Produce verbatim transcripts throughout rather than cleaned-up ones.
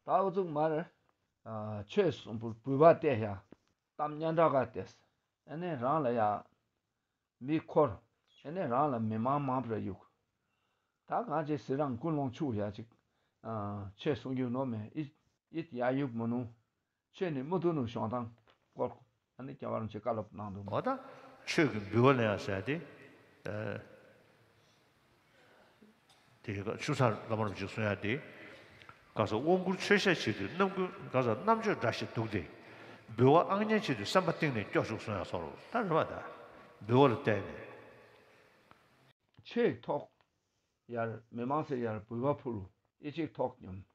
ད་འུ་ཚུགས་མར་ཨ་ཆོས་གསུང་པོ་བུ་བ་བལྟས་ཡ། གཏམ་སྙན་གྲགས་ག་བལྟས། ཨ་ནི་རང་ལ་ཡ་མི་འཁོར། ཨ་ནི་རང་ལ་མི་མང་མང་པོ་ར་གཡུག་ད་གང་ཅི་སི་རང་ཀུན་སློང་ཆུ་ཡ་ཅིག་ཨ་ཆོས་གསུང་རྒྱུ་ནོ་མེད་ཨི་ཨི་ཡ་གཡུག་མི་ནུ། ཆོས་ནི་མུ་ཏུ་ནུ་ཤོང་ཐང་སྐོར། ཨ་ནི་རྒྱལ་བ་རིན་པོ་ཆེ་བཀའ་སློབ་གནང་འདུག་འོ་ད་ཆོས་ཀྱི་འབུལ་བ་ལེན་ཡ་ཟེར་ཏེ། ཨ། དེ་ཆུ་ཚ་བླ་མ་རིན་པོ་ཆེས་གསུང་ཡ་དེ། ག་ས་དབང་བསྐུར་ཆོས་བཤད་བྱེད་དུས་རྣམ་ཀུན་ག་ས་རྣམ་དཔྱོད་འདྲ་ཞིག་འདུག་སྟེ། འབུལ་བ་ཨང་ཉན་བྱེད་དུས་སེམས་པ་གཏིང་ནས་སྐྱོ་ཞུགས་གསུང་ཡ་སོགས་ད་རེད་བ་ད། འབུལ་བ་ལ་བལྟས་ནས། ཆོས་ཐོག་ཡར་མི་མང་སེ་ཡར་འབུལ་བ་ཕུལ། ཨི་ཅིག་ཐོག་སྙོམས།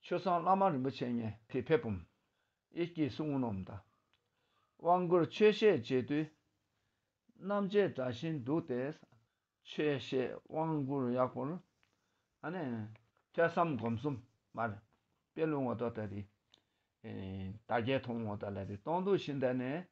ཆོས་སང་བླ་མ་རིན་པོ་ཆེ་ཉན་དེ་ཕེབས་བུམ། ཨི་ཀྱི་གསུང་ནོམ་ད། དབང་བསྐུར་ཆོས་བཤད་བྱེད་དུས། རྣམ་དཔྱོད་དགྲ་བཞིན་འདུག་སྟེ། ཆོས་བཤད་དབང་བསྐུར་ཡག་པོར། ཨ་ནི། ཐོས་བསམ་སྒོམ་གསུམ་མར། དཔེ་ལུང་ངོ་ཏོ་ལྟ་རེ། ཨེ། དར་རྒྱས་མཐོང་ངོ་ཏོ་ལ་རེ་གཏོང་འདུག་བཞིན་དེ་ནས།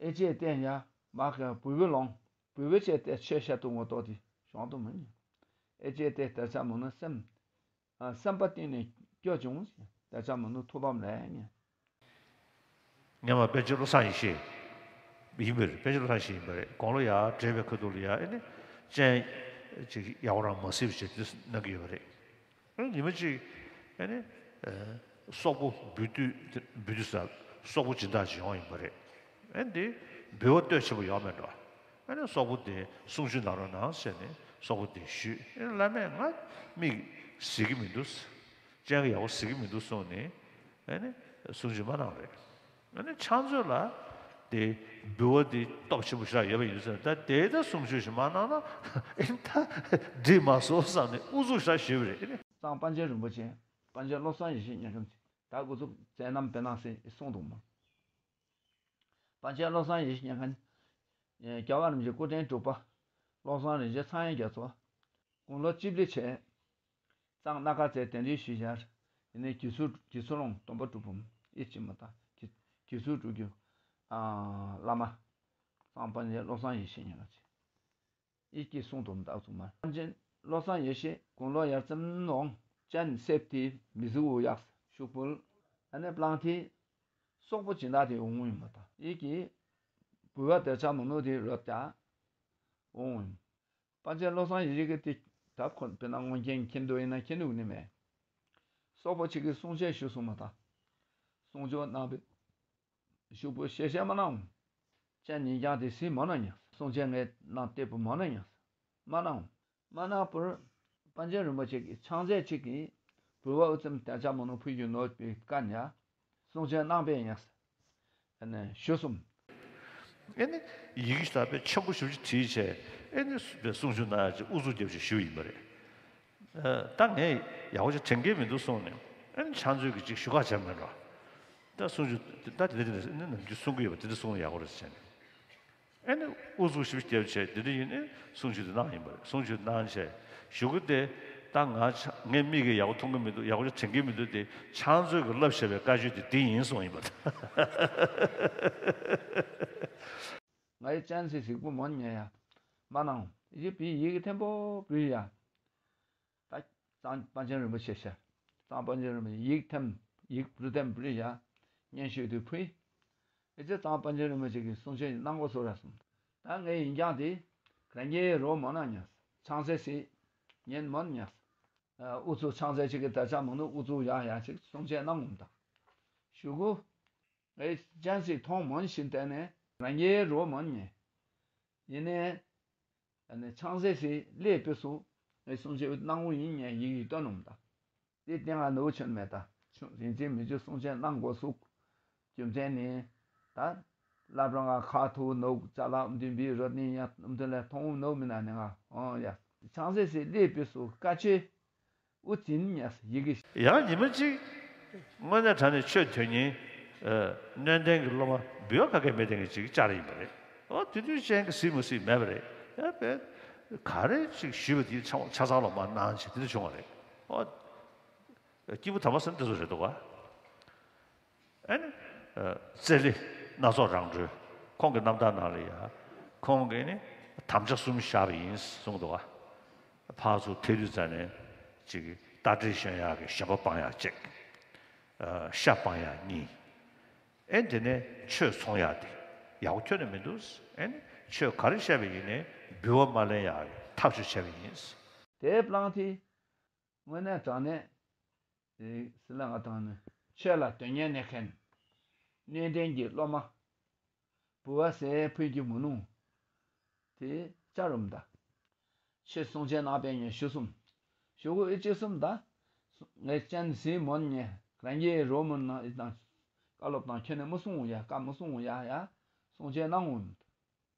ཨེ་ཅེ་བསྟན་ཡ། མ་ག་བུ་བུ་ལོང་། བུ་བུ་ཅེ་བསྟན་ཆོས་བཤད་དུ་ངོ་ཏོ་དེ་བྱུང་དུ་མི་ཉན། ཨེ་ཅེ་བསྟན་དར་ཆ་མོ་ནི་སེམས། ཨ། སེམས་པ་གཏིང་ནས་སྐྱོ་བྱུང་། དེ་ཚང་མ་ནི་ཐུགས་ཕམ་རེད་ཉེ། སྔོན་མ་པཎ་ཆེན་བློ་བཟང་ཡེ་ཤེས་ཡིན་པ་རེད། པཎ་ཆེན་བློ་བཟང་ཡེ་ཤེས་ཡིན་པ་རེད། དགུང་ལོ་ཡར་བགྲེས་པའི་ཁ་ཐུག་ལ་ཡ་ཨེ་ནི་སྤྱན་ཅིག་ཡག་པོ་རང་མ་གཟིགས་པ་བྱས་དུས་གནང་གི་ཡོད་པ་རེད། ཨེ་ཉི་མ་ཅིག་ཨེ་ནི་སོག་པོ་འབུལ་དུས་འབུལ་དུས་ས་སོག་པོ་སྦྱིན་བདག་ཅིག་ཡོང་ཡིན་པ་རེད། ཨེ་འདི་འབུལ་བ་གཏོས་ཆེན་པོ་ཡོད་མེད་འགྲོ། ཨ་ནི་སོག་པོ་དེ་གསུང་ཆོས་གནང་རོགས་གནང་ཟེར་ནས་སོག་པོ་དེ་ཞུས། ཨ་ནི་བླ་མས་ང་མིག་གཟིགས་ཀྱི་མི་འདུག་སྤྱན་གྱིས་ཡག་པོ་གཟིགས་ཀྱི་མི་འདུག་གསུངས་ནས་ཨ་ནི་གསུང་ཆོས་མ་གནང་རེད། ཨ་ནི་ཕྱག་མཛོད་ལ་དེ་འབུལ་བ་དེ་སྟོབས་ཆེན་པོ་ཞིག་ཡོད་པ་ཡིན་ཟེར། ད་དེ་ད་གསུང་ཆོས་ཞིག་མ་གནང་ན་ཨ་ནི་ད་འགྲིག་མ་སོང་བསམ་ནས་ཨུ་ཚུགས་ཞིག་ཞུས་པ་རེད། ཨ་ནི་གཙང་པཎ་ཆེན་རིན་པོ་ཆེ་པཎ་ཆེན་བློ་བཟང་ཡེ་ཤེས་མཉམ་ཞུགས་ད་འགོ་ཚུགས་མཛད་རྣམ་དཔེ་གནང་སྲིད་གསུངས་འདུག་མོད། པཎ་ཆེན་བློ་བཟང་ཡེ་ཤེས་མཉན་མཁན། རྒྱལ་བ་རིན་པོ་ཆེ་སྐུ་ཕྲེང་དྲུག་པ། བློ་བཟང་རིན་ཆེན་ཚངས་དབྱངས་རྒྱ་མཚོ། དགུང་ལོ་བཅུ་བདུན་བྱས། གཙང་སྣ་དཀར་རྩེར་གདན་འདྲེན་ཞུས་ཡར། ཡིན་ནའི་རྒྱུད་ཚུལ་རྒྱུད་ཚུལ་སློང་སྟོན་པ་སྒྲུབ་འབུམ་ཨེ་ཅི་མ་དང་རྒྱུད་རྒྱུད་ཚུལ་སྒྲུབ་རྒྱུ། བླ་མ། གཙང་པཎ་ཆེན་བློ་བཟང་ཡེ་ཤེས་མཉན་མཁན། ཨི་ཀྱི་གསུང་དུ་བདག་བཙུན་མ། པཎ་ཆེན་བློ་བཟང་ཡེ་ཤེས་དགུང་ལོ་ཡར་ཙམ་ནོ། སྤྱན་གསེབ་ཏེ་མི་གཟུགས་འུ་ཡག་ཤུག་པུལ། ཨ་ནི་པླང་ཐི། སོག་པོ་སྦྱིན་བདག་དེ་འོང་ཡིན་པ་དང་ཨི་ཀྱི། བུ་བ་དེ་ཆ་མོ་ནུ་དེ་རོད་ཀྱ། འོང་ཡིན། པཎ་ཆེན་བློ་བཟང་ཡེ་ཤེས་ཀྱི་དེ་ད་ཁོ་དཔེར་ན་སྔོན་སྐྱེས་མཁྱེན་འདུག་ཡིན་ན་མཁྱེན་འདུག་ནི་མེད། སོག་པོ་ཆེ་གི་གསུང་ཆོས་ཞུ་སོང་མ་དང་། གསུང་ཆོས་གནང་པའི། ཤུག་པོ་ཤེ་ཤེ་མ་གནང་། སྤྱན་ཉིན་རྐྱང་དེ་སྲིད་མ་གནང་ཉག་སྲུང་བྱེད་ངས་གནང་སྟེ་བུ་མ་གནང་ཉག་མ་གནང་། མ་གནང་བར། པཎ་ཆེན་རིན་པོ་ཆེ་གིས་ཕྱག་མཛད་གཅིག་གིས། བུ་བ་ཨུ་ཙམ་དལ་ཆ་མ་ནོ་ཕུལ་རྒྱུ་ནོར་བའི་བཀའ་ཉག་སྲུང་བྱེད་གནང་པའི་ཉག་ཨ་ནི་ཞུ་གསུམ། ཨེ་ནི་ཡི་གེ་ཞིག་དག་པའི་ཆེན་པོ་ཞུ་ཅིག་བྲིས་བྱས་ཨེ་ནི་སུ་པའི་གསུང་ཆོས་གནང་ཡ་ཅིག་ཨུ་ཚུགས་རྒྱབ་ཅིག་ཞུ་ཡིན་པ་རེད། ད་ངས་ཡག་པོ་ཅིག་དྲན་གྱི་མི་འདུག་གསུངས་ནས་ཨ་ནི་ཕྱག་མཛོད་ཀྱི་ཅིག་ཞུ་ཁ་བྱས་མེད་འགྲོ། ད་གསུང་ཆོས་ད་དེ་འདྲ་དེ་འདྲ་ནམ་རྒྱུན་གསུང་གི་ཡོད་པ་དེ་འདྲ་གསུང་ཡག་པོ་རེད་བྱས་ནས། ཨེ་ནི་ཨུ་ཚུགས་ཞིབ་རྒྱབ་བྱས་དེ་འདྲ་ཡིན་ནས་གསུང་ཆོས་དེ་གནང་ཡིན་པ་རེད། གསུང་ཆོས་གནང་བྱས་ཞུ་གི་དེ་ད་ང་ཆ་ངའི་མིག་གིས་ཡག་པོ་མཐོང་གི་མི་འདུག་ཡག་པོ་ཅིག་དྲན་གྱི་མི་འདུག་དེ་ཕྱག་མཛོད་ཀྱིས་བསླབས་བྱས་པའི་བཀའ་ཆོས་དེ་འདི་ཡིན་གསུངས་ཡིན་པ་རེད། ང་ཡི་ཅན་སི་གཟིགས་པོ་མོན་ཉེ་ཡ། མ་གནང་། ཡི་བི་ཡི་གེ་ཐེམ་པོ་བྲིས་ཡ། ད་གཙང་པཎ་ཆེན་རིན་པོ་ཆེ་ཤར། གཙང་པཎ་ཆེན་རིན་པོ་ཆེ་ཡིག་ཐེམ་ཡིག་བྲིས་ཐེམ་བྲིས་ཡ། སྙན་ཞུ་དུ་ཕུལ། ཨེ་ཙི་གཙང་པཎ་ཆེན་རིན་པོ་ཆེ་གི་གསུང་ཆོས་གནང་དགོས་སོ་ར་གསུངས། ད་ངས་ཡིན་ཀྱང་དེ། ག་ངའི་རོ་མོ་ན་ཉ། ཆང་སེ་སི། ཉན་མོན་ཉ། ཨུ་ཚུགས་ཕྱག་མཛད་ཅིག་གི་ད་ཆ་མང་ནུ་ཨུ་ཚུགས་ཡ་ཡ་ཅིག་གསུང་ཆོས་གནང་ངོམ་དང་། ཞུ་གུ། ངས་ཅན་སི་མཐོང་མོན་བཞིན་བལྟས་ནས་རང་ཉེ་རོ་མོན་ཉེ། ཡིན་ནས། ཨ་ནི་ཆང་སེ་སི་ལས་པི་སུ་ངས་གསུང་ཆོས་གནང་ངོ་ཡིན་ཉེ་ཡིག་ཡིག་སྟོན་ནོམ་དང་། དེ་སྟེང་ང་ནུ་ཆོན་མེད་ད་ཆུ་རིན་ཆེན་མི་ཆུ་གསུང་ཆོས་གནང་དགོས་སུག་རྒྱུ་མཚན་ནི། ད། བླ་བྲང་ང་ཁ་ཐུག་ནུག་ཅ་ལག་མདུན་པའི་རོ་ནི་ཡ་མདུན་ལས་མཐོང་ནུག་མི་ན་ནི་ང་ཨོ་ཡ། ཆང་སེ་སི་ལས་པི་སུ་བཀའ་ཆོས། ཨུ་ཙིན་ཉ་ཡི་གེ་ཡང་ཉི་མ་གཅིག་དངོས་གནས་དྲང་གནས་ཆོས་ཐོན་ཉིན། སྣོད་ལྡན་གྱི་སློབ་མ་འབུལ་བ་ཁ་སྐད་མེད་ལྡན་གྱི་ཅིག་བཅར་ཡིན་པ་རེད། ཨོ་དེ་དུས་ཅན་གྱི་སྲིད་མི་སྲིད་མེད་པ་རེད། ཡ་པས། ག་རེ་ཅིག་ཞུས་པ་དེ་ཆ་ཆ་ཚང་ལ་མ་གནང་བྱས་དེ་འདྲ་བྱུང་བ་རེད། ཨོ། སྐྱིད་པོ་དམ་པ་སེམས་དེ་ཚོ་རེད་འདུག་ག་ཨ་ནི། རྩེ་ལེ་སྣ་ཚོགས་རང་གྲོལ་ཁོང་གི་རྣམ་ཐར་ནང་ལ་ཡ། ཁོང་གིས་ནི་དམ་བཅའ་གསུམ་བཞག་པ་ཡིན་གསུངས་འདུག་ག་ཕར་ཚུར་ཐལ་དུས་ཙ་ནས་ཅིག་རྟ་དྲེལ་ཞོན་ཡག་གི་ཞོན་པ་སྤང་ཡག་ཅིག་ཤ་སྤང་ཡག་གཉིས། ཨེ་དེ་ནས་ཆོས་ཚོང་ཡག་དེ་ཡག་པོ་ཁྱོན་ནས་མི་འདུག་ཨེ་ནི་ཆོས་ག་རེ་བཤད་པ་ཡིན་ནའི་འབུལ་བ་མ་ལེན་ཡག་ཐག་གཅོད་བྱས་པ་ཡིན། དེའི་བླངས་ཏེ། དངོས་གནས་དྲང་གནས། ཨེ་སི་ལ་ང་དང་ནི་ཆོས་ལ་དོན་གཉེར་གནས་མཁན། གནས་བརྟན་གྱི་སློབ་མ། འབུལ་བ་ཟས་ཕུལ་གྱི་མུ་ནུ། དེ་ཅ་རུམ་ད། ཆོས་གསུང་ཆེན་གནང་པའི་ཉེ་ཞུ་གསུམ། ཞུ་གུ་ཨི་ཅི་གསུམ་ད། ངས་ཅན་ཟིན་མོན་ཉེ་རང་གི་རོ་མོན་ན་ཨི་དང་། བཀའ་སློབ་དང་ཁྱོད་ནས་མུ་སུང་ཡ་བཀའ་མུ་སུང་ཡ་ཡ། གསུང་ཆེན་གནང་འོང་།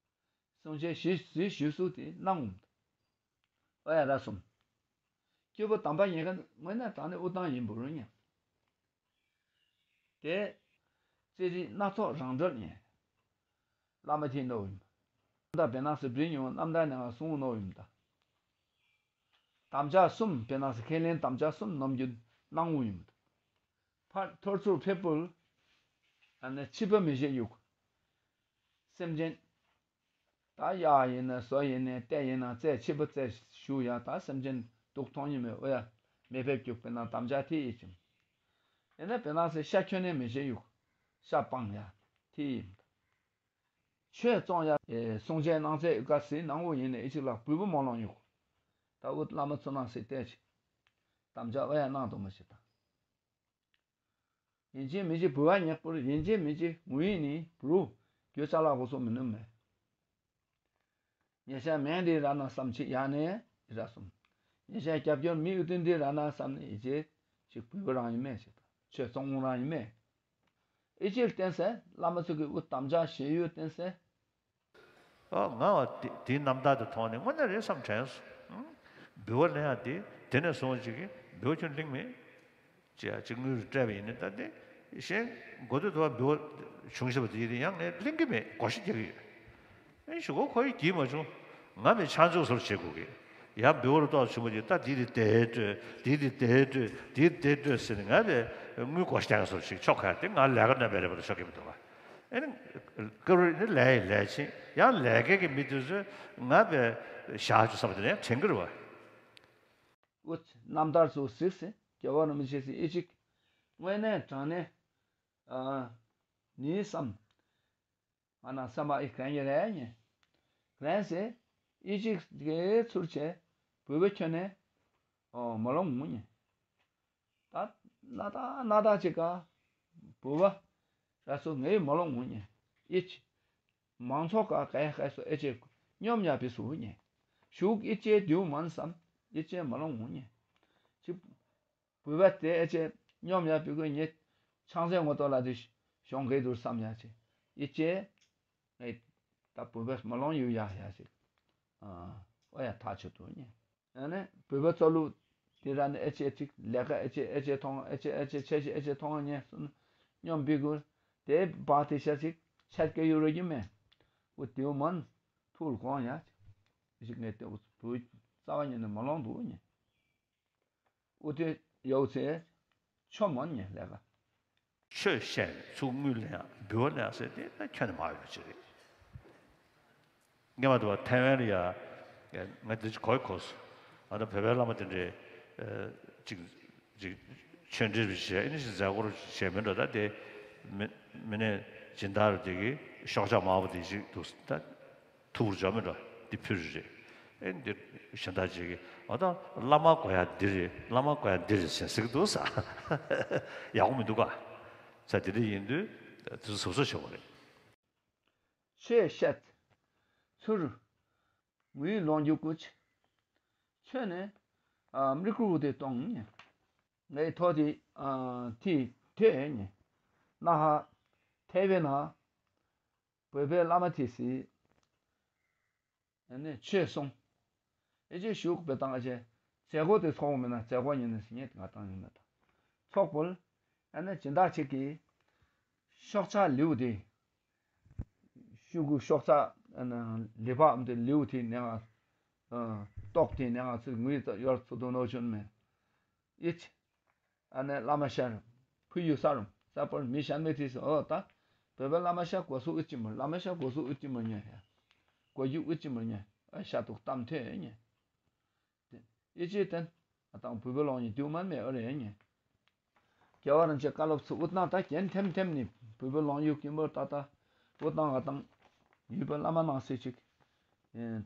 སངས་རྒྱས་ཞི་ཞི་ཞུ་སུ་དེ་གནང་འོང་། ཨོ་ཡ་ར་གསུམ། སྐྱེས་བུ་དམ་པ་ཉེ་ག་དངོས་གནས་དྲང་གནས་དབུ་ཐང་ཡིན་པུ་རུ་ཉེ། དེ། རྩེ་རིགས་སྣ་ཚོགས་རང་གྲོལ་ཉེ། བླ་མ་ཐིན་ནོ་ཡིན། ད་བེ་ནང་སི་བྲིས་ཉུང་རྣམ་ཐར་ནང་གསུང་ནོ་ཡིན་ད། དམ་བཅའ་གསུམ་བེ་ནང་སི་ཁས་ལེན་དམ་བཅའ་གསུམ་ནམ་རྒྱུན་གནང་འོང་ཡིན། ཕར་ཐོར་ཚུར་ཕེབས་པུལ། ཨ་ནི་ཕྱི་པ་མི་ཤེས་ཡུག་སེམས་ཅན། ད་གཡག་ཡིན་ན་ཟོ་ཡིན་ནའི་ཏེ་ཡིན་ན་རྩེ་ཕྱི་པོ་རྩེ་ཞུ་ཡ་ད་སེམས་ཅན་སྡུག་མཐོང་ཉི་མའི་ཨོ་ཡ་མེ་ཕེབས་རྒྱུག་པའི་ནང་དམ་བཅའ་ཐི་ཡི་ཅིམ། ཡིན་ན་བེ་ནང་སི་ཤ་ཁྱོན་ནས་མི་བྱེད་ཡུག་ཤ་སྤང་ཡ་ཐི་ཡིམ། ཆོས་བཙོང་ཡ་གསུང་ཆེན་གནང་ཚེ་ཨི་ཀ་སི་ནང་འོ་ཡིན་ནའི་ཨི་ཅིག་ལ་བུས་བུ་མོ་ལོང་ཡུག་ད་འུ་བླ་མ་ཚུ་ནང་སི་ཏེ་ཅི་དམ་བཅའ་ཨོ་ཡ་གནང་དུ་མ་ཤི་ད། ཡིན་གཅིག་མིན་གཅིག་བུ་བ་ཉག་པོར་ཡིན་གཅིག་མིན་གཅིག་ངུ་ཡིན་ནི་བུ་རུ་རྒྱུ་ཅ་ལག་ཧོ་སོ་མི་ནུམ་མེད། ཉེ་ཤ་མེན་རི་ར་ན་བསམ་ཆི་ཡ་ནས་ཡི་ར་སོམ། ཉེ་ཤ་རྒྱབ་སྐྱོར་མི་ཡུ་ཏིན་རི་ར་ན་བསམ་ནས་ཡི་ཅེ་ཅིག་བུ་བུ་རང་ཡིན་མེད་ཞེས་དང་ཆོས་ཚོང་རང་ཡིན་མེད། ཨི་ཅིར་བརྟེན་སེ་བླ་མ་ཚུ་གི་དབུ་དམ་བཅའ་ཞེ་ཡུ་བརྟེན་སེ། ཨ་ང་བ་དེ་དེའི་རྣམ་ཐར་དེ་མཐོང་ནས་དངོས་གནས་རེད་བསམ་དྲན་སོང་། འབུལ་བ་ལེན་ཡ་དེ་དེ་ནས་བཟུང་ཅིག་གི་འབུལ་བ་ཁྱོད་ལིང་མེད། ཅེས་ཅིག་དངུལ་རུ་སྤྲད་པ་ཡིན་ནི་ད་དེ་གཞན་མགོ་ཐོད་དུ་བ་འབུལ་བ་བྱུང་ཞེས་པ་དེ་ཡིན་ཡང་ངས་ལིང་གི་མེད་གོ་ཤ་རྒྱག་གི་ཡོད། ཨེ་ཞུ་གོ་ཁོ་ཡི་གྱིས་མ་བྱུང་། ང་མི་ཆང་ཆུག་སོར་བྱེད་དགོས་གི། ཡང་འབུལ་བ་རུ་ཏོག་ཆུང་མ་ཅིག་ད་དེ་དེ་དེ་སྤྲོད་དེ་དེ་དེ་སྤྲོད་དེ་དེ་སྤྲོད་ཟེར་ནས་ང་བས་དངུལ་གོ་ཤ་རྒྱག་སོར་ཞིག་ཆོག་ཁ་དེ་ང་ལས་ཀ་གནོད་པའི་རེ་བ་དུ་ཆོག་གི་མི་འདུག་ག་ཨེ་ནི་སྐབས་རེ་ནི་ལས་ཡི་ལས་ཕྱིན་ཡང་ལས་ཀའི་གི་མི་དུས་ཚོད་ང་བས་བཞག་ཆུ་ས་བ་དེ་ནས་དྲན་གི་རུ་བ། འུ་ཚོ་རྣམ་ཐར་ཚོ་གཟིགས་སེ་རྒྱལ་བ་རིན་པོ་ཆེ་སི་ཨི་ཅིག་དངོས་གནས་དྲང་གནས་ཨ་ནི་བསམ། ང་ན་བསམ་པ་ཨི་གན་ཡི་རེ་ཉེ་རན་སེ་ཨི་ཅིག་གེ་ཚུར་ཆེ་བུ་བུ་ཁྱོད་ནས་ཨོ་མ་ལོང་ངུ་ཉེ། ད་ན་ད་ན་ད་ཅི་ཀ་བུ་བ་ར་སོ་ངའི་མ་ལོང་ངུ་ཉེ་ཨི་ཅི། མང་ཚོགས་ཀ་ག་ཡ་ག་སོ་ཨེ་ཅེ་སྙོམ་ཡ་པི་སུ་ཉེ། ཞུག་ཨི་ཅེ་དེའུ་མན་བསམ་ཨི་ཅེ་མ་ལོང་ངུ་ཉེ། ཅི་བུ་བ་དེ་ཨེ་ཅེ་སྙོམ་ཡ་པི་གོ་ཉེ། ཆང་སའི་ངོ་ཏོ་ལ་དེ་ཤོང་གེ་དུར་བསམ་ཡ་ཅེ་ཨི་ཅེ། ཨེ་ད་བུ་བ་མ་ལོང་ཡུ་ཡ་ཡ་ཅེ། ཨ་ཨོ་ཡ་ཐག་ཆོད་དུ་ཉེ། ཨ་ནི་བོད་པ་ཚོ་ལུ་དེ་ར་ནི་ཨེ་ཅེ་ཅིག་ལས་ཀ་ཨེ་ཅེ་ཨེ་ཅེ་མཐོང་ཨེ་ཅེ་ཨེ་ཅེ་ཆེ་ཞིག་ཨེ་ཅེ་མཐོང་ཉེ་སོང་སྙོམས་པའི་གུར་དེ་བག་དེ་ཤ་ཅིག་ཆད་སྐྱེ་ཡུ་རོ་གི་མེ་འུ་དེའུ་མོན་ཐུག་གོང་ཡ་ཅིག་ཞིག་ངས་དེ་བུ་རྩ་བ་ཉིད་ནས་མ་ལོང་འདུག་ཉེ། འུ་དེ་ཡོད་ཚེ་ཆོ་མོན་ཉེ་ལས་ཀ་ཆོས་བཤད་ཚུགས་དངུལ་ལེན་ཡང་འབུལ་བ་ལེན་ཡང་ཟེར་ཏེ་ད་ཁྱོན་ནས་མ་ཡོད་པ་ཅིག་རེད། ངས་མ་ཐུབ་པ་ཐའེ་ཝན་ལ་ཡ་ང་འདི་ཅི་གོ་གོ་སོང་། ང་ད་བོད་པའི་བླ་མ་དེ་འདྲའི་ཅིག་ཅིག་ཆོས་འབྲེལ་བྱས་ཨེ་ནི་ཞིག་མཛད་སྒོར་བྱས་མི་འགྲོ་ད་དེ་མི་མི་ནས་སྦྱིན་བདག་རུ་དེ་གི་ཤོག་ཆག་དམར་པོ་དེ་ཅིག་འདུག་ད། ཐུགས་རྒྱ་མི་འདྲ་འདི་ཕུལ་རེད། ཨེ་འདི་གཞན་དག་ཅིག་གིས་ཨ་ད་བླ་མ་དགོས་ཡ་འདི་རེད་བླ་མ་དགོས་ཡ་འདི་རེད་ཟེར་ཟེར་གི་འདུག་ས། ཡག་པོ་མི་འདུག་ག་ས་དེ་འདྲ་ཡིན་དུས་དུས་ཚོད་སོ་སོ་ཆོག་པ་རེད། ཆོས་བཤད་ཚུར་ངུའི་ལོང་རྒྱུ་ཀུ་ཆེ། ཆོས་ནི་ཨ་མི་ཀུ་དེ་གཏོང་ངས་ངའི་ཐོག་དེ་ཨ་ཐི་ཐོས་ངས་ན་ཧ་ཐེ་བེ་ན། བོད་པའི་བླ་མ་དེ་སྲིད། ཨ་ནི་ཆོས་གསུང་། ཨེ་ཅེ་ཞུགས་པའི་སྟངས་ཨ་ཅེ། མཛད་སྒོ་དེ་ཚོགས་མེད་ན་མཛད་སྒོ་ཉིན་ནས་ཟིན་ངེས་ང་བཏང་ཡོད་མེད་དང་། ཚོགས་པོལ། ཨ་ནི་སྦྱིན་བདག་ཅིག་གིས། ཤོག་ཆག་ལེའུ་དེ། ཤུ་གུ་ཤོག་ཆག་ཨ་ནི་ལེ་ཕག་དེ་ལེའུ་དེ་ནས་ང་། ཏོག་དེ་ནས་ང་ཚོས་ངུས་ཡོར་ཚུ་དུ་ནོ་ཆུན་མེད། ཨེ་ཅེ། ཨ་ནེ་བླ་མ་ཤར། ཕུ་ཡུ་ས་རུམ་ས་པར་མི་ཤར་མེ་ཐི་སི་ཨོ་ད། བོད་པ་བླ་མ་ཤར་གོ་སུ་ཨུ་ཅི་མུ་བླ་མ་ཤར་གོ་སུ་ཨུ་ཅི་མུ་ཉེ་ཧེ། གོ་ཡུ་ཨུ་ཅི་མུ་ཉེ་ཨ་ཤ་ཏུག་གཏམ་ཐོས་ཉེ། ཨི་ཅི་ཏན་ཨ་དང་བོད་པ་ལོང་ཉེ་དུ་མན་མེ་ཨོ་རེ་ཉེ། རྒྱལ་བ་རིན་ཆེན་བཀའ་སློབ་ཚུ་དབུ་བཏང་ད་གྱེན་ཐེམ་ཐེམ་ནི་བོད་པའི་ལོང་ཡུལ་ཀིན་པོར་ད་ད་དབུ་བཏང་ག་བཏང་ཡུལ་པ་བླ་མ་ནང་སེ་ཅིག་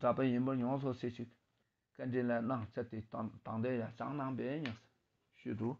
གྲྭ་པ་ཡིན་པར་ཡོངས་སོ་སེ་ཅིག་བཀའ་འདྲི་ལ་གནང་ཚེ་དེ་དང་དང་དེ་ཡ་ཅང་གནང་པའི་ཉག་ཞུ་འདུག